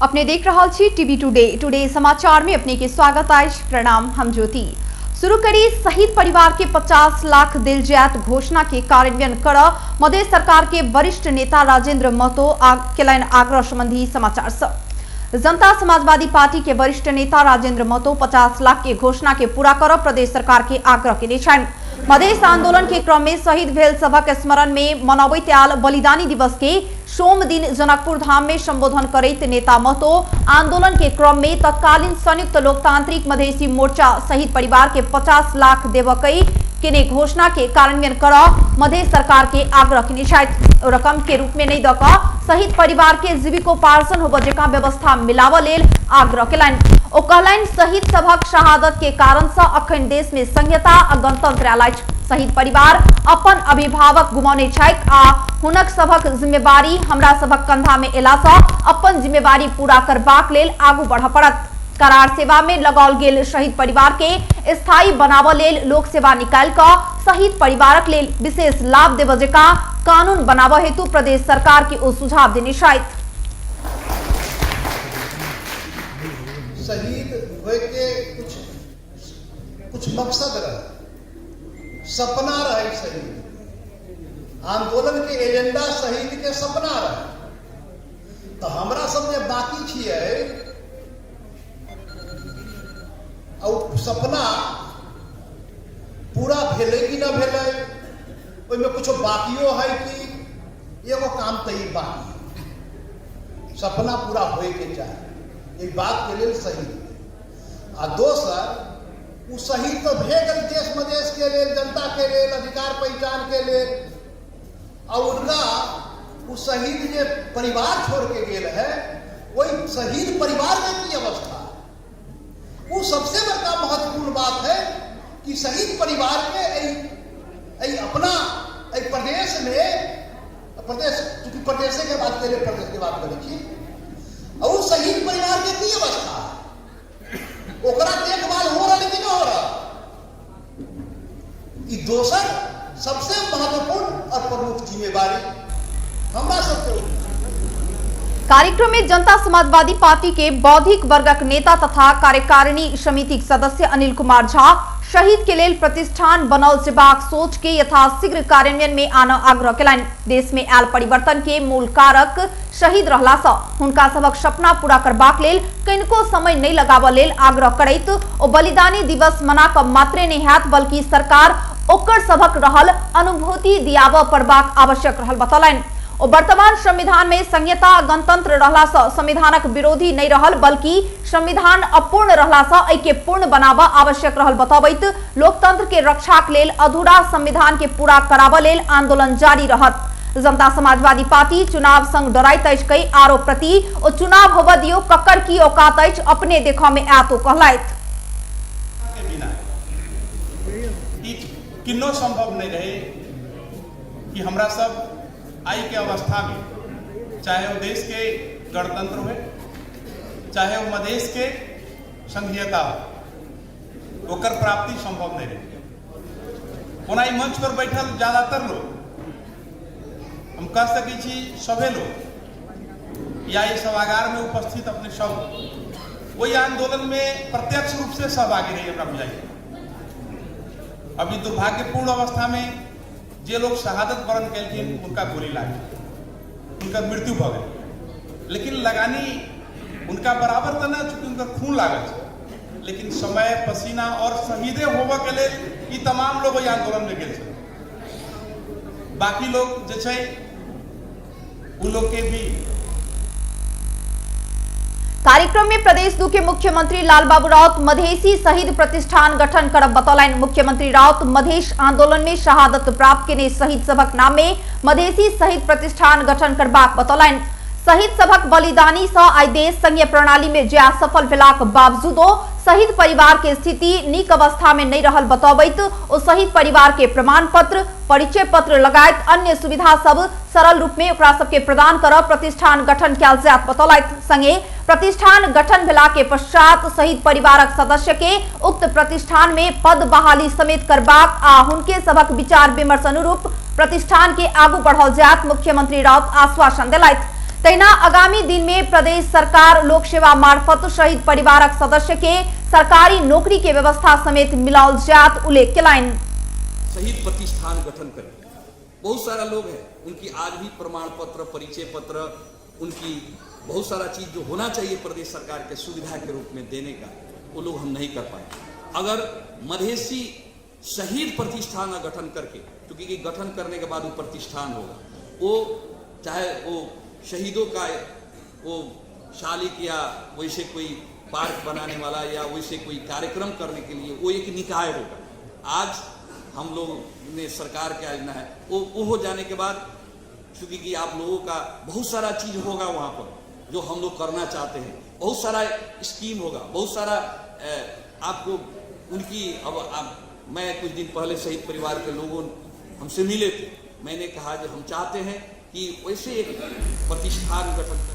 अपने देख रहा छी टीवी टुडे। टुडे समाचार में अपने के स्वागत अछि। प्रणाम, हम ज्योति। शुरू करी शहीद परिवार के 50 लाख दिल जायत घोषणा के कार्यान्वयन कर मधेश सरकार के वरिष्ठ नेता राजेंद्र महतो केलनि आग्रह संबंधी समाचार से। जनता समाजवादी पार्टी के वरिष्ठ नेता राजेंद्र महतो 50 लाख के घोषणा के पूरा कर प्रदेश सरकार के आग्रह केने छनि। मधेश आंदोलन के क्रम में शहीद भेल सभक स्मरण में मनबैत आयल बलिदानी दिवस के सोम दिन जनकपुर धाम में संबोधन करैत नेता महतो आंदोलन के क्रम में तत्कालीन संयुक्त लोकतांत्रिक मधेसी मोर्चा शहीद परिवार के 50 लाख देवकई केने घोषणा के कार्यान्वयन कर मधेश सरकार के आग्रह केने छथि। रकम के रूप में नहीं दऽ कऽ शहीद परिवार के जीविकोपार्जन होबय जकाँ व्यवस्था मिलाबऽ लेल आग्रह केलनि। ओ कहलनि, शहीद सभक शहादत के कारण से अखन देश में संहिता आ गणतंत्र आयल अछि। शहीद परिवार अपन अभिभावक गुमौने छथि आ हुनक सभक जिम्मेवारी हमरा सभक कंधा में एला से अपन जिम्मेवारी पूरा करबाक लेल आगू बढ़य पड़त। करार सेवा में लगाओल गेल शहीद परिवार के स्थायी बनाबऽ लेल लोक सेवा निकालि कऽ शहीद परिवारक लेल विशेष लाभ देबऽ जकाँ कानून बनाबऽ हेतु प्रदेश सरकार के ओ सुझाव देने छथि। शहीद होय के कुछ कुछ मकसद रहे, सपना रहे। शहीद आंदोलन के एजेंडा शहीद के सपना रहे। तो हमरा सब जे बाकी छियै आ सपना पूरा भेलै कि न भेलै, ओहिमे कुछो बाकियो है कि एगो काम तो ई बाकी है। सपना पूरा होए के चाही, ई बात के लेल शहीद। आ दोसर, ओ शहीद तो भे गेल देश मधेश के लेल, जनता के लेल, अधिकार पहचान के लेल। आ उनका वो शहीद जे परिवार छोड़ के गेल है, वही शहीद परिवार के की अवस्था, वो सबसे बड़का महत्वपूर्ण बात है कि शहीद परिवार के एहि अपना एहि प्रदेश में, प्रदेश चूँकि प्रदेशे के बात के प्रदेश के बात करै छी, और वो शहीद परिवार के की अवस्था, ओकरा देखभाल हो रहा कि नहीं हो रहा, ई दोसर सबसे महत्वपूर्ण और प्रमुख जिम्मेवारी हमरा सबके। कार्यक्रम में जनता समाजवादी पार्टी के बौद्धिक वर्गक नेता तथा कार्यकारिणी समिति सदस्य अनिल कुमार झा शहीद के लेल प्रतिष्ठान बनल जेबाक सोच के यथाशीघ्र कार्यान्वयन में आनऽ आग्रह केलनि। देश में आयल परिवर्तन के मूल कारक शहीद रहला सँ हुनका सभक सपना पूरा करबाक लेल कनिको समय नहीं लगाबऽ लेल आग्रह करैत ओ बलिदानी दिवस मना कऽ मात्रे नहीं हैत, बल्कि सरकार ओकर सभक रहल अनुभूति दियाबऽ पड़बाक आवश्यक रहल बतौलनि। ओ वर्तमान संविधान में संहिता गणतंत्र रहला सँ संविधानक विरोधी नहीं रहल, बल्कि संविधान अपूर्ण रहला सँ एहि के पूर्ण बनाबऽ आवश्यक रहल बतबैत लोकतंत्र के रक्षाक लेल अधूरा संविधान के पूरा कराबऽ लेल आंदोलन जारी रहत। जनता समाजवादी पार्टी चुनाव संग डराइत अछि कई आरोप प्रति ओ चुनाव होबऽ दियो, ककर की औकात अछि अपने देखऽ में आयत, ओ कहलथि। किन्नो संभव नहीं रहे कि हमरा सब आई के अवस्था में, चाहे वो देश के गणतंत्र हुए, चाहे वो मधेश के संघीयता हो, ओकर प्राप्ति संभव नहीं रहे। ओना ई मंच पर बैठल ज्यादातर लोग, हम कह सकै छी सभे लोग, या ई सभागार में उपस्थित अपने सब ओहि आंदोलन में प्रत्यक्ष रूप से सहभागी रही, हमरा बुझाइए। अभी दुर्भाग्यपूर्ण अवस्था में जे लोग शहादत वरण केलखिन उनका गोली लागि उनका मृत्यु भऽ गेल, लेकिन लगानी उनका बराबर तऽ नहि, चूँकि उनका खून लागल छै, लेकिन समय, पसीना और शहीदे होबऽ के लेल ई तमाम लोग ओहि आंदोलन में गेल छै। बाकी लोग जे छै उ लोग के भी। कार्यक्रम में प्रदेश दू के मुख्यमंत्री लालबाबू राउत मधेसी शहीद प्रतिष्ठान गठन करब बतौलनि। मुख्यमंत्री राउत मधेश आंदोलन में शहादत प्राप्त केने शहीद सभक नाम में मधेसी शहीद प्रतिष्ठान गठन करबाक बतौलनि। शहीद सभक बलिदानी सँ आइ देश संघीय प्रणाली में जया सफल भेलाक बावजूदो शहीद परिवार के स्थिति नीक अवस्था में नहीं रहल बतबैत ओ शहीद परिवार के प्रमाण पत्र, परिचय पत्र लगायत अन्य सुविधा सब सरल रूप में ओकरा सबके प्रदान कर प्रतिष्ठान गठन कयल जायत बतौलथि। संगे प्रतिष्ठान गठन भेला के पश्चात शहीद परिवारक सदस्य के उक्त प्रतिष्ठान में पद बहाली समेत करबाक आ हुनके सभक विचार विमर्श अनुरूप प्रतिष्ठान के आगू बढ़ाओल जायत मुख्यमंत्री राउत आश्वासन दिलथि। तहिना आगामी दिन में प्रदेश सरकार लोक सेवा मार्फत शहीद परिवारक सदस्य के सरकारी नौकरी के व्यवस्था समेत मिलाओल जात उल्लेख केलनि। शहीद प्रतिष्ठान गठन करें। बहुत सारा लोग हैं, उनकी आज भी प्रमाण पत्र, परिचय पत्र, उनकी बहुत सारा चीज जो होना चाहिए प्रदेश सरकार के सुविधा के रूप में देने का, वो लोग हम नहीं कर पाए। अगर मधेसी शहीद प्रतिष्ठान का गठन करके, क्योंकि ये गठन करने के बाद वो प्रतिष्ठान होगा, वो चाहे वो शहीदों का वो शालिक या वैसे कोई पार्क बनाने वाला या वैसे कोई कार्यक्रम करने के लिए वो एक निकाय होगा। आज हम लोग ने सरकार के योजना है, वो हो जाने के बाद चूंकि कि आप लोगों का बहुत सारा चीज होगा वहाँ पर जो हम लोग करना चाहते हैं, बहुत सारा स्कीम होगा, बहुत सारा आपको उनकी अब आप, मैं कुछ दिन पहले शहीद परिवार के लोगों हमसे मिले थे, मैंने कहा जो हम चाहते हैं कि वैसे एक प्रतिष्ठान गठन करें।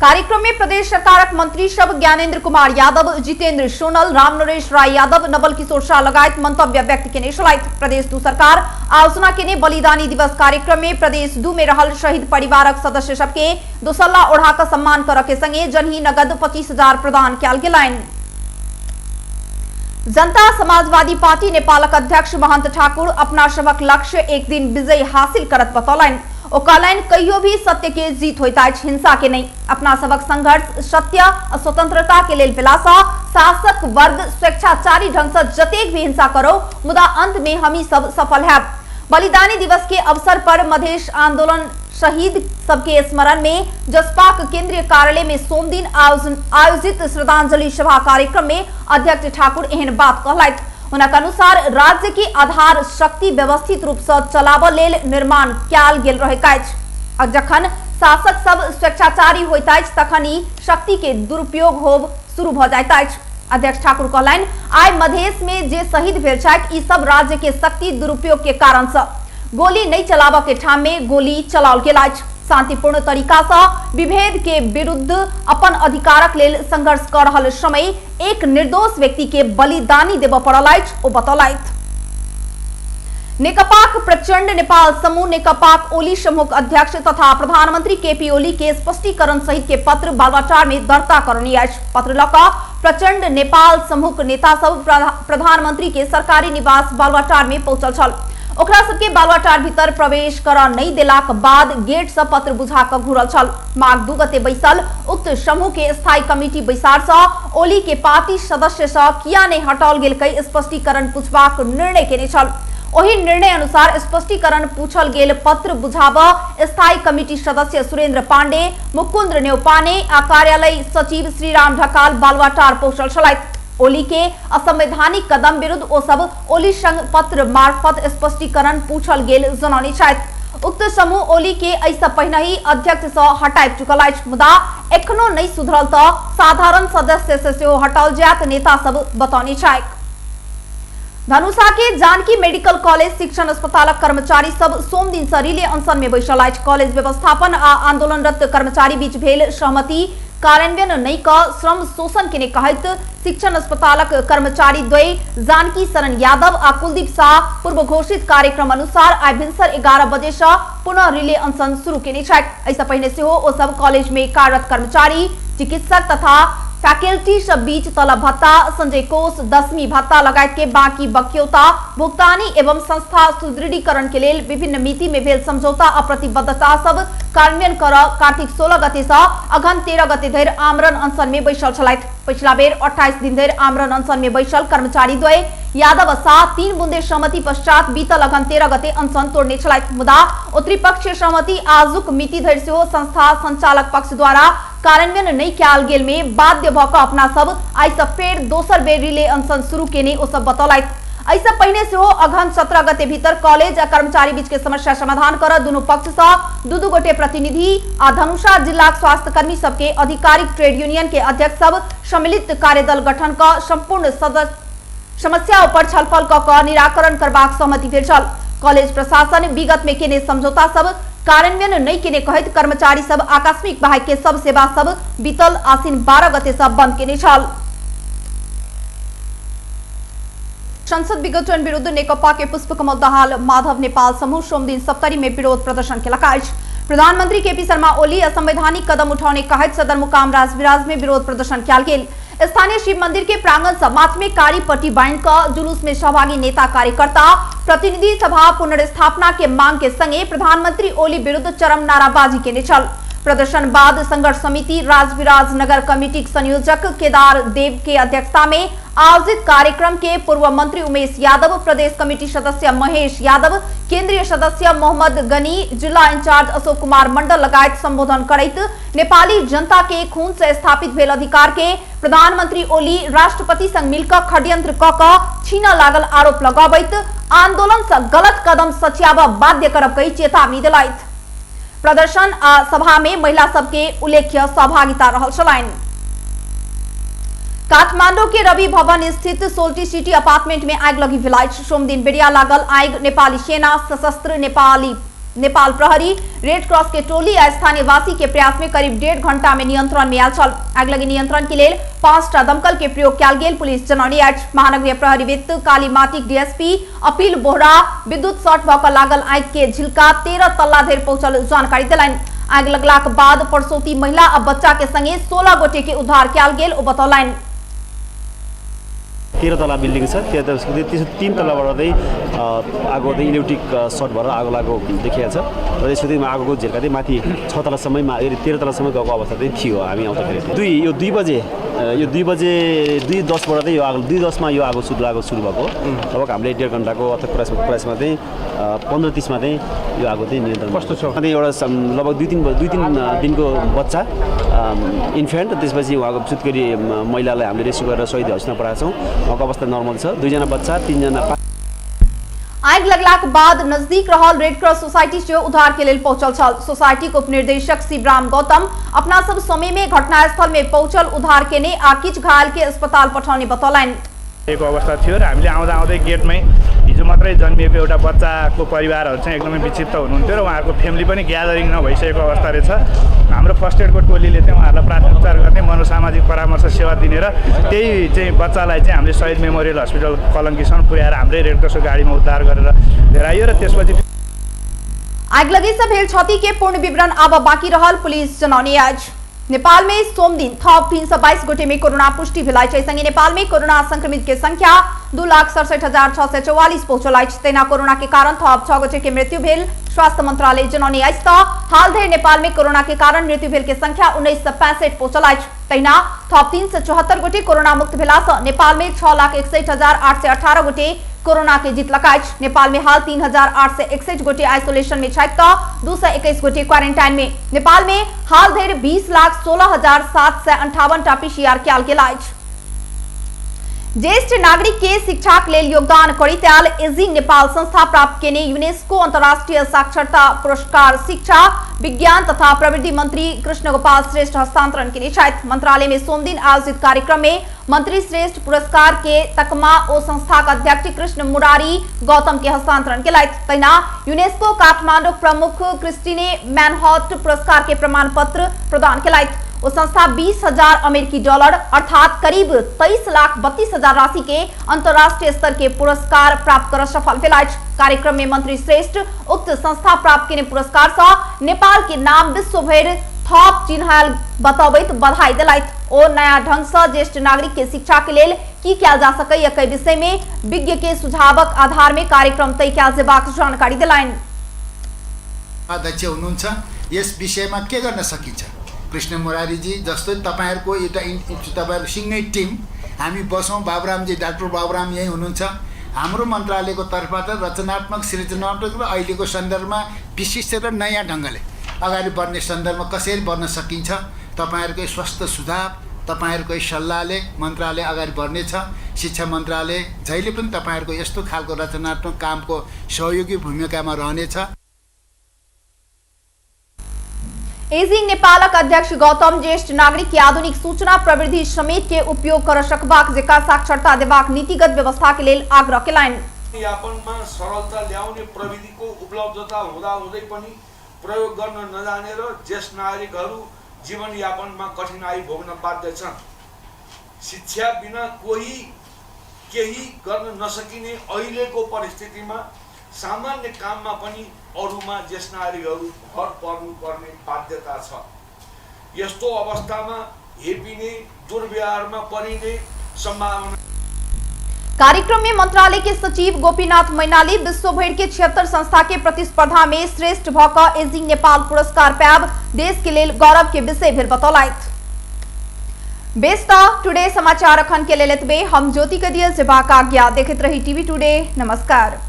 कार्यक्रम में प्रदेश सरकारक मंत्री सब ज्ञानेन्द्र कुमार यादव, जितेंद्र सोनल, रामनरेश राय यादव, नवल किशोर शाह लगायत मंतव्य व्यक्त केने छलथि। प्रदेश 2 सरकार आयोजना केने बलिदानी दिवस कार्यक्रम में प्रदेश 2 में रहल शहीद परिवारक सदस्य सबके दोसल्ला ओढ़ा कऽ सम्मान करऽ के संगे जनही नगद 25,000 प्रदान कयल गेलनि। जनता समाजवादी पार्टी नेपालक अध्यक्ष महंत ठाकुर अपना सभक लक्ष्य एक दिन विजय हासिल करत बतौलनि। ओ कहलनि कहियो भी सत्य के जीत होइत अछि, हिंसा के नहीं। अपना सभक संघर्ष सत्य आ स्वतंत्रता के लेल भेलासँ शासक वर्ग स्वेच्छाचारी ढंग से जतेक भी हिंसा करो, मुदा अंत में हमी सब सफल हैब। बलिदानी दिवस के अवसर पर मधेश आंदोलन शहीद सबके स्मरण में जसपाक केंद्रीय कार्यालय में सोमदिन आयोजित श्रद्धांजलि सभा कार्यक्रम में अध्यक्ष ठाकुर एहन बात कहलथि। हुनक अनुसार राज्य के आधार शक्ति व्यवस्थित रूप से चलाबऽ लेल निर्माण कयल गेल रहैत अछि आ जखन शासक सब स्वेच्छाचारी होइत अछि तखन ई शक्ति के दुरुपयोग होब शुरू भऽ जाइत अछि। अध्यक्ष ठाकुर कहलनि आइ मधेश में जे शहीद भेल छथि ई सब राज्य के शक्ति दुरुपयोग के कारण से गोली नहीं चलाबऽ के ठाम में गोली चलाओल गेल अछि। शांतिपूर्ण तरीका से विभेद के विरुद्ध अपन अधिकारक लेल संघर्ष कऽ रहल समय एक निर्दोष व्यक्ति के बलिदानी देबऽ पड़ल अछि, ओ बतौलथि। नेकपाक प्रचंड नेपाल समूह नेकपाक ओली समूहक अध्यक्ष तथा प्रधानमंत्री केपी ओली के स्पष्टीकरण सहित के पत्र बालवाटार में दर्ता करनी अछि। पत्र लऽ कऽ प्रचंड नेपाल समूहक नेता सब प्रधानमंत्री के सरकारी निवास बालवाटार में पहुंचल छल। ओकरा सबके बालवाटार भीतर प्रवेश करऽ नहीं देलाक बाद गेट से पत्र बुझा कऽ घुरल छल। माघ 2 गते बैसल उक्त समूह के स्थायी कमिटी बैसार से ओली के पार्टी सदस्य से किया नहीं हटाओल गेल कई स्पष्टीकरण पूछबाक निर्णय केने छल। ओहि निर्णय अनुसार स्पष्टीकरण पूछल गेल पत्र बुझाबऽ स्थायी कमिटी सदस्य सुरेंद्र पांडे, मुकुंद नेउपाने आ कार्यालय सचिव श्रीराम ढकाल बालवाटार पहुंचल छलथि। ओली के असंवैधानिक कदम विरुद्ध ओ सब ओली संग पत्र मार्फत स्पष्टीकरण पूछल गेल जनौने छथि। उक्त समूह ओली के एहिसँ पहिनहि अध्यक्ष सँ हटाबि चुकल अछि, मुदा एखनो नहि सुधरल तऽ साधारण सदस्य से सेहो हटाओल जायत नेता सब बतौने छथि। धनुषा के जानकी मेडिकल कॉलेज शिक्षण अस्पतालक कर्मचारी सब सोमदिन से रिले अनशन में बैसल अछि। कॉलेज व्यवस्थापन आ आंदोलनरत कर्मचारी बीच भेल सहमति कार्यान्वयन नहि कऽ श्रम शोषण केने कहैत शिक्षण अस्पतालक कर्मचारी द्वय जानकी शरण यादव आ कुलदीप शाह पूर्व घोषित कार्यक्रम अनुसार आइ भिनसर 11 बजे से पुनः रिले अनशन शुरू केने छथि। एहिसँ पहिने सेहो ओ सब कॉलेज में कार्यरत कर्मचारी, चिकित्सक तथा फैकल्टी सब बीच तलब भत्ता, संजय कोष, 10वीं भत्ता लगायत के बाकी बक्यौता भुगतानी एवं संस्था सुदृढ़ीकरण के लेल विभिन्न मिति में भेल समझौता आ प्रतिबद्धता सब कार्यान्वयन कर कार्तिक 16 गते से अघन 13 गते धरि आमरण अनशन में बैसल छलथि। पिछला बेर 28 दिन धरि आमरण अनशन में बैसल कर्मचारी द्वय यादव शाह 3 बुंदे सहमति पश्चात बीतल अघन 13 गते अनशन तोड़ने छलथि, मुदा ओ त्रिपक्षीय सहमति आजुक मिति धरि सेहो संस्था संचालक पक्ष द्वारा कार्यान्वयन नहि कयल गेल में बाध्य भऽ कऽ अपना सब आइ से फेर दोसर बेर रिले अनशन शुरू केने ओ सब बतौलथि। एहिसँ पहिने सेहो अघन 17 गते भीतर कॉलेज आ कर्मचारी बीच के समस्या समाधान कर दुनू पक्ष सँ 2-2 गोटे प्रतिनिधि आ धनुषा जिलाक स्वास्थ्यकर्मी सबके आधिकारिक ट्रेड यूनियन के अध्यक्ष सब सम्मिलित कार्यदल गठन कऽ संपूर्ण समस्या ऊपर छलफल कऽ कऽ निराकरण करबाक सहमति भेल छल। कॉलेज प्रशासन विगत में केने समझौता सब कार्यान्वयन नहि केने कहैत कर्मचारी सब आकस्मिक बाहेक के सब सेवा सब बीतल आसिन 12 गते से बंद केने छल। संसद विघटन विरुद्ध नेकपा के पुष्पकमल दाहाल माधव नेपाल समूह सोमदिन सप्तरी में विरोध प्रदर्शन केलक अछि। प्रधानमंत्री केपी शर्मा ओली असंवैधानिक कदम उठौने कहैत सदरमुकाम राजविराज में विरोध प्रदर्शन कयल गेल। स्थानीय शिव मंदिर के प्रांगण से माथ में कारी पट्टी बांधि कऽ जुलूस में सहभागी नेता कार्यकर्ता प्रतिनिधि सभा पुनर्स्थापना के मांग के संगे प्रधानमंत्री ओली विरुद्ध चरम नाराबाजी केने छल। प्रदर्शन बाद संघर्ष समिति राजविराज नगर कमेटी के संयोजक केदार देव के अध्यक्षता में आयोजित कार्यक्रम के पूर्व मंत्री उमेश यादव, प्रदेश कमेटी सदस्य महेश यादव, केंद्रीय सदस्य मोहम्मद गनी, जिला इंचार्ज अशोक कुमार मंडल लगायत संबोधन करैत नेपाली जनता के खून से स्थापित भेल अधिकार के प्रधानमंत्री ओली राष्ट्रपति संग मिलकर षड्यंत्र क छीन लागल आरोप लगबैत आंदोलन से गलत कदम सचियाब बाध्य करब कहि चेतावनी दिलथि। प्रदर्शन आ सभा में महिला सबके उल्लेख्य सहभागिता रहल छलनि। काठमांडू के रवि भवन स्थित सोल्टी सिटी अपार्टमेंट में आग लगी भेल अछि। सोमदिन बेरिया लागल आग नेपाली सेना, सशस्त्र नेपाल प्रहरी, रेड क्रॉस के टोली आ स्थानीयवासी के प्रयास में करीब 1.5 घंटा में नियंत्रण में आयल छल। आग लगी नियंत्रण के लेल 5टा दमकल के प्रयोग कयल गेल पुलिस जनौने अछि। महानगरीय प्रहरी वित्त कालीमाटीक डीएसपी अपील बोहरा विद्युत शॉर्ट भऽ कऽ लागल आगि के झिलका 13 तल्ला धरि पहुंचल जानकारी देलनि। आगि लगलाक बाद परसौती महिला आ बच्चा के संगे 16 गोटे के उद्धार कयल गेल ओ बतौलनि। 13 तला बिल्डिङ छ, 3 तलाबाट चाहिँ आगो चाहिँ इलेक्ट्रिक सर्ट भएर आगो लागेको देखिएको छ र यसो चाहिँ आगोको झिल्का चाहिँ माथि 6 तलासम्मै 13 तलासम्म गएको अवस्था चाहिँ थियो। हामी आउँदाखेरि यो 2 बजे 2:10बाट चाहिँ यो आगो 2:10मा यो आगो सुरु भएको। लगभग हामीले 1.5 घन्टाको अथक प्रयासमा चाहिँ 15:30मा चाहिँ यो आगो चाहिँ नियन्त्रण कस्तो छ। अनि एउटा लगभग 2-3 दिनको बच्चा इन्फेन्ट, त्यसपछि उहाँको सुत्केरी महिलालाई हामीले रेस्क्यु गरेर शहीद हस्पिटलमा पठाएको छौँ। उहाँको अवस्था नर्मल छ। 2जना बच्चा, 3जना। आगि लगलाक बाद नजदीक रहल रेड क्रॉस सोसाइटी से उद्धार के लेल पहुंचल छल। सोसाइटी के उपनिर्देशक शिवराम गौतम अपना सब समय में घटनास्थल में पहुंचल उद्धार केने आ किछु घायल के अस्पताल पठौने बतौलनि। एक अवस्था थियो र हामीले आउँदा आउँदै गेटमै हिजो मात्रै जन्मिएको एउटा बच्चाको परिवारहरू चाहिँ एकदमै विक्षिप्त हुनुहुन्थ्यो र उहाँहरूको फ्यामिली पनि ग्यादरिङ नभइसकेको अवस्था रहेछ। हाम्रो फर्स्ट एडको टोलीले चाहिँ उहाँहरूलाई प्राथमिक उपचार गर्ने, मनोसामाजिक परामर्श सेवा दिने र त्यही चाहिँ बच्चालाई चाहिँ हामीले शहीद मेमोरियल हस्पिटल कलङ्कीसम्म पुर्याएर हाम्रै रेड क्रसको गाडीमा उद्धार गरेर लिएर आइयो र त्यसपछि आगलगी से भेल क्षति के पूर्ण विवरण आब बाँकी रहल पुलिस जनौने अछि। नेपाल में सोमदिन थप 322 गोटे में कोरोना पुष्टि भेल अछि। संगे नेपाल में कोरोना संक्रमित के संख्या 2,67,644 पहुंचल अछि। तहिना कोरोना के कारण थप 6 गोटे के मृत्यु भेल स्वास्थ्य मंत्रालय जनौने अछि। त हाल धरि नेपाल में कोरोना के कारण मृत्यु भेल के संख्या 1965 पहुंचल अछि। तहिना थप 374 गोटे कोरोना मुक्त भेला सँ नेपाल में 6,61,818 गोटे कोरोना के जीतलक अछि। नेपाल में हाल 3,861 गोटे आइसोलेशन में छथि त 221 गोटे क्वारेंटाइन में। नेपाल में हाल धरि 20,16,758 टा पीसीआर कयल गेल अछि। ज्येष्ठ नागरिक के शिक्षाक लेल योगदान करैत आयल एजिंग नेपाल संस्था प्राप्त केने यूनेस्को अंतर्राष्ट्रीय साक्षरता पुरस्कार शिक्षा विज्ञान तथा प्रविधि मंत्री कृष्ण गोपाल श्रेष्ठ हस्तांतरण केने छथि। मंत्रालय में सोमदिन आयोजित कार्यक्रम में मंत्री श्रेष्ठ पुरस्कार के तकमा ओ संस्थाक अध्यक्ष कृष्ण मुरारी गौतम के हस्तांतरण केलथि। तहिना यूनेस्को काठमांडू प्रमुख क्रिस्टीने मैनहॉट पुरस्कार के प्रमाण पत्र प्रदान केलथि। वो संस्था 20,000 अमेरिकी डॉलर अर्थात करीब 23,32,000 राशि के अंतर्राष्ट्रीय स्तर के पुरस्कार प्राप्त कर सफल भेल अछि। कार्यक्रम में मंत्री श्रेष्ठ उक्त संस्था प्राप्त केने पुरस्कार से नेपाल के नाम विश्व भरि थप चिन्हायल बतबैत बधाई दिलथि। ओ नया ढंग से ज्येष्ठ नागरिक के शिक्षा के लेल की कयल जा सकैए कई विषय में विज्ञ के सुझावक आधार में कार्यक्रम तय कयल जेबाक जानकारी दिलनि। अध्यक्ष हुनुहुन्छ, यस विषयमा के गर्न सकिन्छ? कृष्ण मुरारीजी जस्तो तपाईँहरूको एउटा तपाईँहरूको सिँगै टिम हामी बसौँ। बाबुरामजी, डाक्टर बाबुराम यहीँ हुनुहुन्छ। हाम्रो मन्त्रालयको तर्फबाट रचनात्मक, सृजनात्मक र अहिलेको सन्दर्भमा विशिष्ट र नयाँ ढङ्गले अगाडि बढ्ने सन्दर्भमा कसरी बढ्न सकिन्छ, तपाईँहरूकै स्वस्थ सुझाव, तपाईँहरूकै सल्लाहले मन्त्रालय अगाडि बढ्नेछ। शिक्षा मन्त्रालय जहिले पनि तपाईँहरूको यस्तो खालको रचनात्मक कामको सहयोगी भूमिकामा रहनेछ। एजिंग नेपालक अध्यक्ष गौतम ज्येष्ठ नागरिक के आधुनिक सूचना प्रविधि समेत के उपयोग कर सकबाक जेका साक्षरता देबाक नीतिगत व्यवस्था के लेल आग्रह केलनि। यापनमा सरलता ल्याउने प्रविधिको उपलब्धता हुँदाहुँदै पनि प्रयोग गर्न नजानेर ज्येष्ठ नागरिकहरू जीवनयापनमा कठिनाई भोग्न बाध्य छन्। शिक्षा बिना कोही केही गर्न नसकिने अहिलेको परिस्थितिमा सामान्य काममा पनि अरूमा ज्येष्ठ नागरिकहरू भर पर्नुपर्ने बाध्यता छ। यस्तो अवस्थामा हेपिने, दुर्व्यवहारमा परिने सम्भावना। कार्यक्रम में मंत्रालय के सचिव गोपीनाथ मैनाली विश्वभर के 76 संस्था के प्रतिस्पर्धा में श्रेष्ठ भ क एजिंग नेपाल पुरस्कार पाब देश के लेल गौरव के विषय भेल बतौलथि। बेस त टुडे समाचार अखन के लेल एतबे। हम ज्योति के दियल सेवाक आज्ञा। देखैत रही टीवी टुडे। नमस्कार।